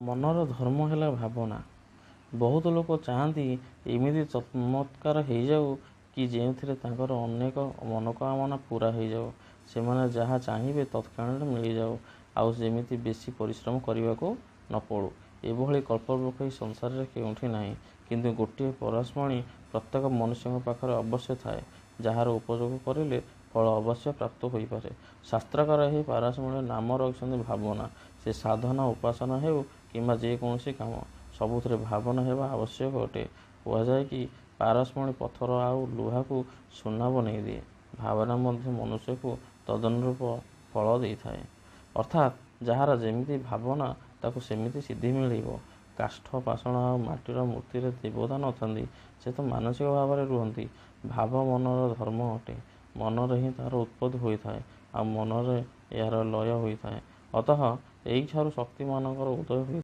ମନର ଧର୍ମ ହେଲା ଭାବନା। ବହୁତ ଲୋକ ଚାହାନ୍ତି ଏମିତି ଚମତ୍କାର ହେଇଯାଉ କି ଯେଉଁଥିରେ ତାଙ୍କର ଅନେକ ମନୋକାମନା ପୂରା ହେଇଯାଉ। ସେମାନେ ଯାହା ଚାହିଁବେ ତତ୍କ୍ଷଣାତ୍ ମିଳିଯାଉ, ଆଉ ଯେମିତି ବେଶୀ ପରିଶ୍ରମ କରିବାକୁ ନ ପଡ଼ୁ। ଏଭଳି କଳ୍ପବୃକ୍ଷ ଏହି ସଂସାରରେ କେଉଁଠି ନାହିଁ। କିନ୍ତୁ ଗୋଟିଏ ପରଶମଣି ପ୍ରତ୍ୟେକ ମନୁଷ୍ୟଙ୍କ ପାଖରେ ଅବଶ୍ୟ ଥାଏ, ଯାହାର ଉପଯୋଗ କରିଲେ ଫଳ ଅବଶ୍ୟ ପ୍ରାପ୍ତ ହୋଇପାରେ। ଶାସ୍ତ୍ରକାର ଏହି ପାରସମଣିର ନାମ ରଖିଛନ୍ତି ଭାବନା। ସେ ସାଧନା ଉପାସନା ହେଉ କିମ୍ବା ଯେ କୌଣସି କାମ, ସବୁଥିରେ ଭାବନା ହେବା ଆବଶ୍ୟକ ଅଟେ। କୁହାଯାଏ କି ପାରସମଣି ପଥର ଆଉ ଲୁହାକୁ ସୁନା ବନେଇଦିଏ, ଭାବନା ମଧ୍ୟ ମନୁଷ୍ୟକୁ ତଦନୁରୂପ ଫଳ ଦେଇଥାଏ। ଅର୍ଥାତ୍ ଯାହାର ଯେମିତି ଭାବନା ତାକୁ ସେମିତି ସିଦ୍ଧି ମିଳିବ। କାଷ୍ଠ, ପାଷାଣ ଆଉ ମାଟିର ମୂର୍ତ୍ତିରେ ଦେବତା ନଥାନ୍ତି, ସେ ତ ମାନସିକ ଭାବରେ ରୁହନ୍ତି। ଭାବ ମନର ଧର୍ମ ଅଟେ। ମନରେ ହିଁ ତାହାର ଉତ୍ପତ୍ତି ହୋଇଥାଏ ଆଉ ମନରେ ଏହାର ଲୟ ହୋଇଥାଏ। ଅତଃ ଏହିଠାରୁ ଶକ୍ତିମାନଙ୍କର ଉଦୟ ହୋଇଥାଏ।